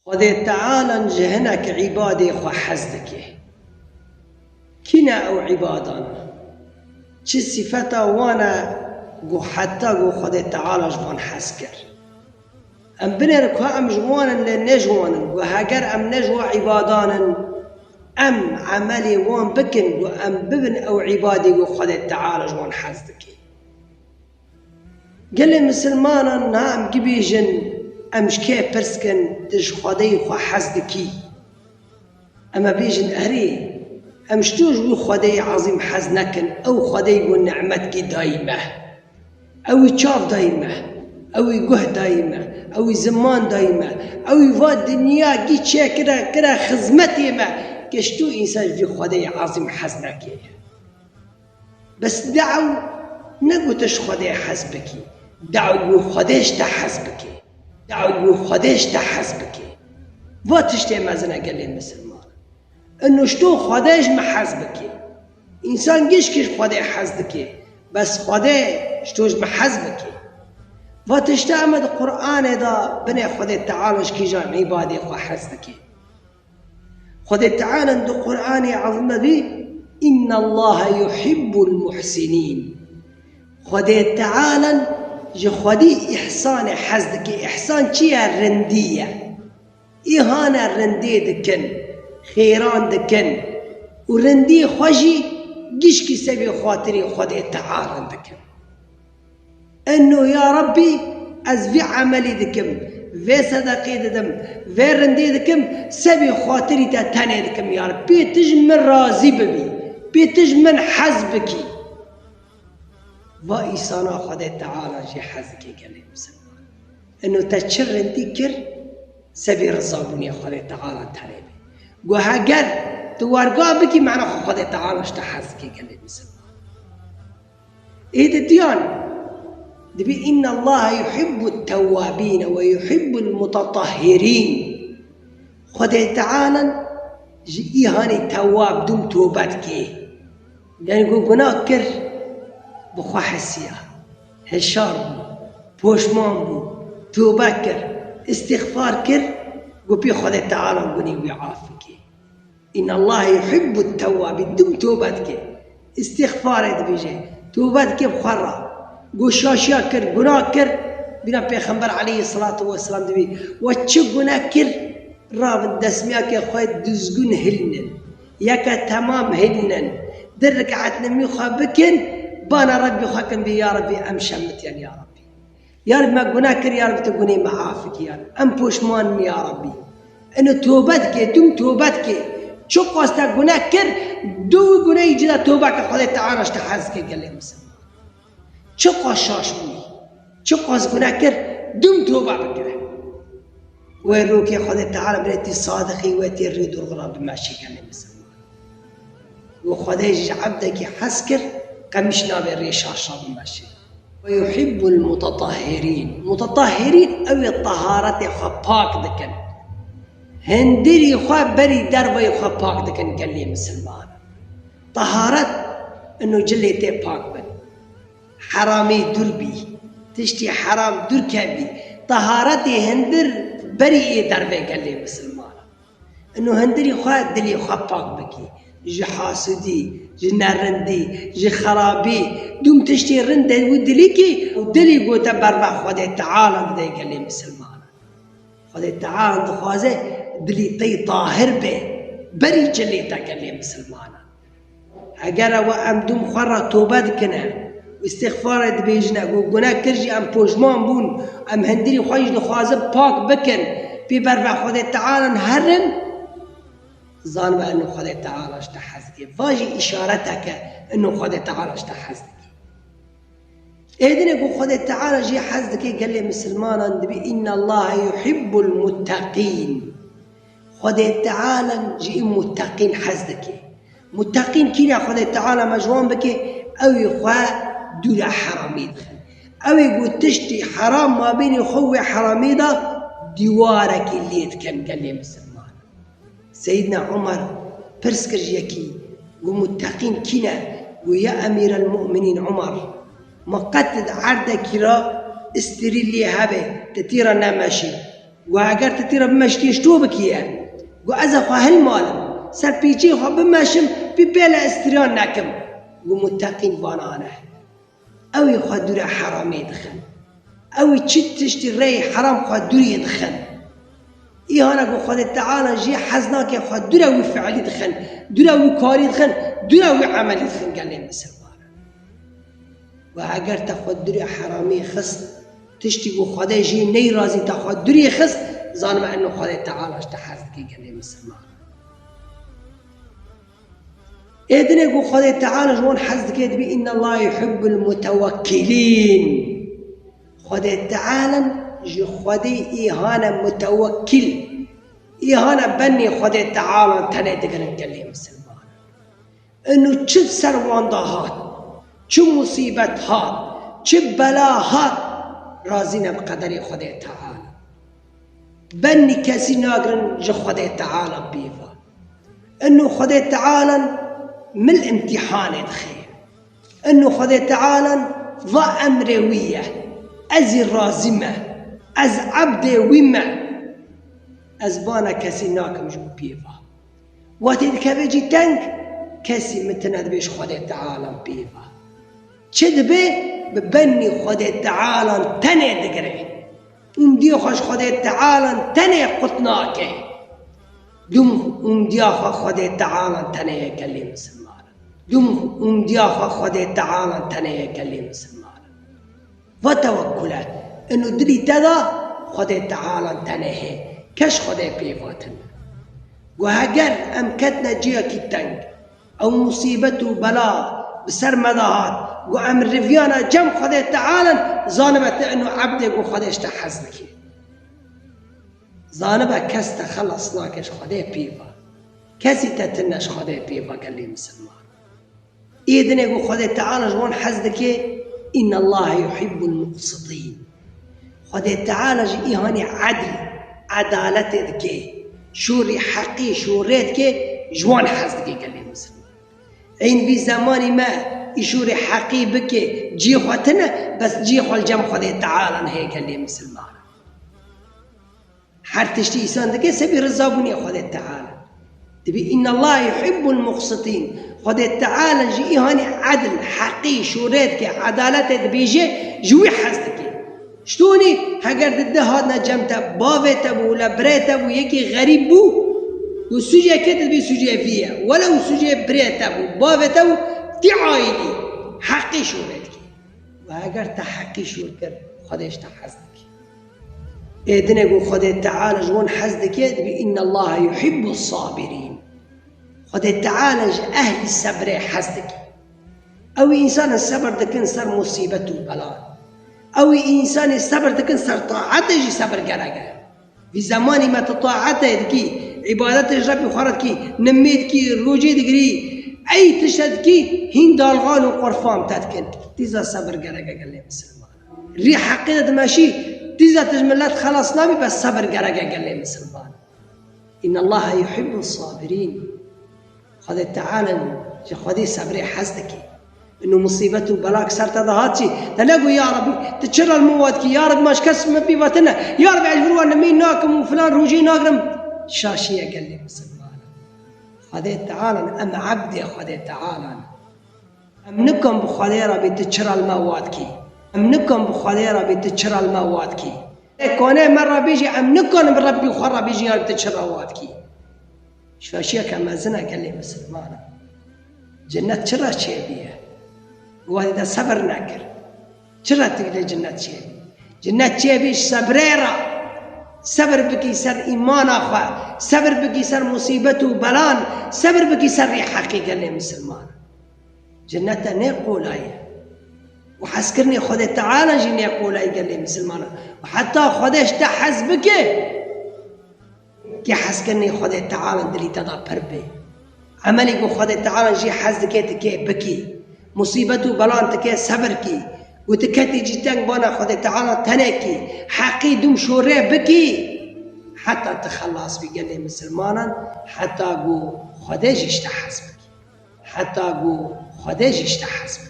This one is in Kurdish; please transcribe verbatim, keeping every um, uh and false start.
Xwedê Teala ji hinek îbadê xwe hez dike. Kî ne ew îbadan? Çi sifeta wan e ku heta ku Xwedê Teala ji wan hez kir? Em binêrin ku em ji wan in, lê ne ji wan in. Ku heger em ne ji wa îbadan in, em emelê wan bikin ku em bibin ew îbadê ku Xwedê Teala ji wan hez dike. Gelê misilmanan niha em gibêjin, em ji kê pirs kin, tu ji Xwedê xwe hez dikî? Em ê bêjin, erê, em ji tu ji wî Xwedê ezîm hez nekin, ew Xwedê ku nimetkî dayî me. Ew wî çav dayî me, ew wî guh dayî me, ew wî ziman dayî me, ew wî va dinya gî çêkire, kire xizmetê me, ke ji tu însan ji vî Xwedê ezîm hez neke. Bes dew ne ku tu ji Xwedê hez bikî, dew ku Xwedê ji te hez bike. Dew ku Xwedê ji te hez bike. Va tiştê mezin e gelê misilman. Ino ji to Xwedê ji me hez bike. Însan gişkî ji Xwedê hez dike. Bes Xwedê ji to ji me hez bike. Va tişta em ê di Qur'anê de binê Xwedê Teala ji kîjan îbadê xwe hez dike. Xwedê Teala di Qur'anê Ezîm de dî, "Innallaha yuhibbul muhsinîn." Xwedê Teala ji xwedî îhsanê hez dike. Îhsan çi ye? Rindî ye. Îhane rindî dikin, xêran dikin û rindî xwe jî gişkî sebî xatirî Xwedê Teala dikin. Eno ya Rabbî, ez vî emelî dikim, vê sedeqê didim, vê rindê dikim, sebî xatirî te tenê dikim ya Rabbî. Pê tu ji min razî bibî, pê tu ji min hez bikî. Va îsana Xwedê Teala jî hez dike gelê misilman. Eno te çi rindî kir, sebî rizabûnê Xwedê Teala tenê bî. Go heger tu werga bikî, mena xwe Xwedê Teala ji te hez dike gelê misilman. Ê di diyan dibî, "Innallaha yuhibbut tewwabîne ve yuhibbul mutatahhirîn." Xwedê Teala ji îhanî tewwab dûm tobe dike. Yani ku gunah kir, bi xwe hesiya, hişar bû, poşman bû, tobe kir, îstixfar kir, ku pê Xwedê Teala gunê wî af bike. Innallaha yuhibbut tewwabîn, dûm tobe dike. Îstixfarê dibêje, tobe dike bi xwe re. Go şaşiya kir, guna kir, bîna Pêxember aleyhisselatu vesselam dibî, we çi guna kir, ravin destmiyakê xwe dizgûn hilnin. Yeke temam hilnin. Di rik'et nimî xwe bikin, bana Rebbî xwe kin bî, ya Rebbî, em şemitiyen, ya Rebbî. Ya Reb, me guna kir, ya Reb, tu gunê me afik, ya Reb. Em poşman in, ya Rebbî. Ino tobe dike, dûm tobe dike. Çiqas te guna kir, dû guneyî cida tobe ke Xwedê Teala ji te hez ke gelê misilman. Çiqas şaş bûyî. Çiqas guna kir, dûm tobe bikire. Wê rokê Xwedê Teala bire tî sadiqî, wê tê rê dorxira bimeşî gelê misilman. Û Xwedê ji ebdekî hez kir, qemîş navê rê şaşa bimeşe. Ve yuhibbul mutatahhirîn. Mutatahhirîn ew ê teharetê xwe pak dikin. Hindirî xwe berî derveyê xwe pak dikin gelê misilman. Teharet ino cilê tê pak bin. Heramî dûr bî. Tiştî heram dûr kevî. Teharetê hindir berî ê dervê gelê misilman. Ino hindirî xwe, dilê xwe pak bikî. Ji hasûdî, ji nerindî, ji xerabî, dûm tiştê rind de wî dilî kî û dilî gote berve Xwedê Teala dide gelê misilman. Xwedê Teala dixwaze dilî te tahir be, berî cilê te gelê misilman. Heger ew em dûm xwe re tobe dikine û îstixfarê dibêjine, ku gune kir jî em poşman bûn, em hindirî xwe jî dixwazin pak bikin, pê berve Xwedê Teala herin, zanibe eno Xwedê Teala ji te hez dike. Va jî îşareteke eno Xwedê Teala ji te hez dike. Êdine ku Xwedê Teala jî hez dike gelê misilmanan dibî, "Innallaha yuhibbul muttaqîn." Xwedê Teala jî muttaqîn hez dike. Muttaqîn kî ne? Xwedê Teala me ji wan bike, ew ê xwe dûra heramî dixin. Ew ê ku tiştî heram mabênê xwe wê heramî de dîwarekî lê dikin gelê misilman. Seyyidna Umar pirs kir ji yekî, got, "Muttaqîn kî ne?" Got, "Ya Emîrel Mu'minîn Umar, ma qet di erdekî re istirî lê hebe, tu tî re nemeşî." Got, eger tu tîra bimeşkî, ji to bikî ye. Got, ez ê xwe hilmalim, ser pîçê xwe bimeşim, pî pêle îstîran nekim. Got, muteqîn vana ne. Ew ê xwe dûre heramê dixin. Ew ê çi tiştî rêyê heram xwe dûrê dixin. Îhana ku Xwedê Teala jê hez nake, xwe dûre wî fiilî dixin, dûre wî karî dixin, dûre wî emelî dixin gelê misilman. Got, eger te xwe dûrê heramê xist, tiştî ku Xwedê jê neyrazî te xwe dûrê xist, zanibe eno Xwedê Teala ji te hez dike gelê misilman. Ê dinê ku Xwedê Teala ji wan hez dike, dibê, "Inna Allah yuhibbul mutewekkilîn." Xwedê Teala ji Xwedê îhane mutewekkil, îhane benî Xwedê Teala tenê digirin gelê misilman. Inu çi ser wan da hat, çi musîbet hat, çi bela hat, razî ne bi qederê Xwedê Teala. Benî kesî nagirin ji Xwedê Teala pêva. Inu Xwedê Teala mil îmtîhanê dixe. Inu Xwedê Teala va emrê wî ye. Ez î razî me. Ez ebdê wî me. Ez bana kesî nakim ji wî pêva. Wextê dikeve cî teng, kesî min tune dibe ji Xwedê Teala pêva. Çi dibe? Bi benî Xwedê Teala tenê digire. Umdiyê xwe ji Xwedê Teala tenê qut nake. Dum umdiya xwe Xwedê Teala tenê ye gelê misilman. Dum umdiya xwe Xwedê Teala tenê ye gelê misilman. Va tewekkul e. Inu dilî te de Xwedê Teala tenê hê. Kes Xwedê pê vatin. Got, heger em ketine ciyekî teng, ew musîbet û bela bi ser me de hat, got, em riviyana cem Xwedê Teala, zanibe te inu ebdê ku Xwedê ji te hez dike. Zanibe kes te xelas nake ji Xwedê pêva. Kesî te tune ji Xwedê pêva gelê misilman. Ê dinê ku Xwedê Teala ji wan hez dike, "Inna Allahe yuhibbul muqsitîn." Xwedê Teala ji îhanê edl, edaletê dike, şûrî heqî şûrê dike, ji wan hez dike gelê misilman. Eyn vî zemanî me î şûrê heqî bike, cî xwe tine, bes cî xwe li cem Xwedê Teala heye gelê misilman. Her tiştî însan dike sebî rizabûnê Xwedê Teala. Dibî, "Inna Allah yuhibbul muqsitîn." Xwedê Teala ji îhanî edl, heqî, şûrê dike, edaletê dibêje, ji wî hez dike. Ji to nî, heger di deh hatine cem te, bavê te bû, wila birê te bû, yekî xerîb bû, û sûcê kê dibî sûcê vî ye. Welew sûcê birê te bû, bavê te bû, tî aîlî, heqî şûrê dike. Û heger te heqî şûr kir, Xwedê ji te hez dike. Ê dinê ku Xwedê Teala ji wan hez dike, dibî, "Inna Allaha yuhibbu sabirîn." Xwedê Teala ji ehlî sebrê hez dike. Ew însanên sebir dikin ser musîbet û bela. Ew însanê sebir dikin ser taetê jî sebir gerek e. Vî zemanî me tu taetê dikî, îbadetê ji Rebbî xwe re dikî, nimê dikî, rojê digirî, ey tişte dikî, hîn dalxan û qurfan te dikin. Tîza sebir gerek e gelê misilman. Rî heqê de dimeşî, tîza tu ji milet xelas nabî, bes sebir gerek e gelê misilman. Inna Allaha yuhibbu sabirîn. Xwedê Teala ji Xwedê sebrê hez dike. Ino musîbet û belak ser te de hat jî, te negot, "Ya Rebî, tu çira li min wa dikî? Ya Rebî, ma ji kes min pî ve tune? Ya Rebî, ez ji vir wa nimî nakim û filan rojê nagirim." Şaşiye gelê misilman. Xwedê Teala, em ebdê Xwedê Teala. Em nikan bi Xwedê re bê tu çira li me wa dikî? Em nikan bi Xwedê re bê tu çira li me wa dikî? Ê konê me re bêjî, em nikan bi Rebbî xwe re bêjî, ya tu çira wa dikî? Şaşiyeke mezin e gelê misilmanan. Cinnet çira çêbîye? Wadî de sebir nekir. Çira tu lê cinnet çêbî? Cinnet çêbî ji sebrê re. Sebir bikî ser îmana xwe, sebir bikî ser musîbet û belan, sebir bikî ser rê heqî gelê misilman. Cinnet te nê qolay e. Û hezkirinê Xwedê Teala jî nê qolay gelê misilmanan. Û heta Xwedê ji te hez bike, kê hezkirinê Xwedê Teala dilî te de pir bê. Emelê ku Xwedê Teala jî hez dike, tu kê bikî. Musîbet û belan tu kê sebir kî. Û tu ketî cî teng bana Xwedê Teala tenê kî. Heqî dûm şorê bikî. Heta tu xelas bî gelê misilmanan, heta ku Xwedê jî ji te hez bikî. Heta ku Xwedê jî ji te hez bike.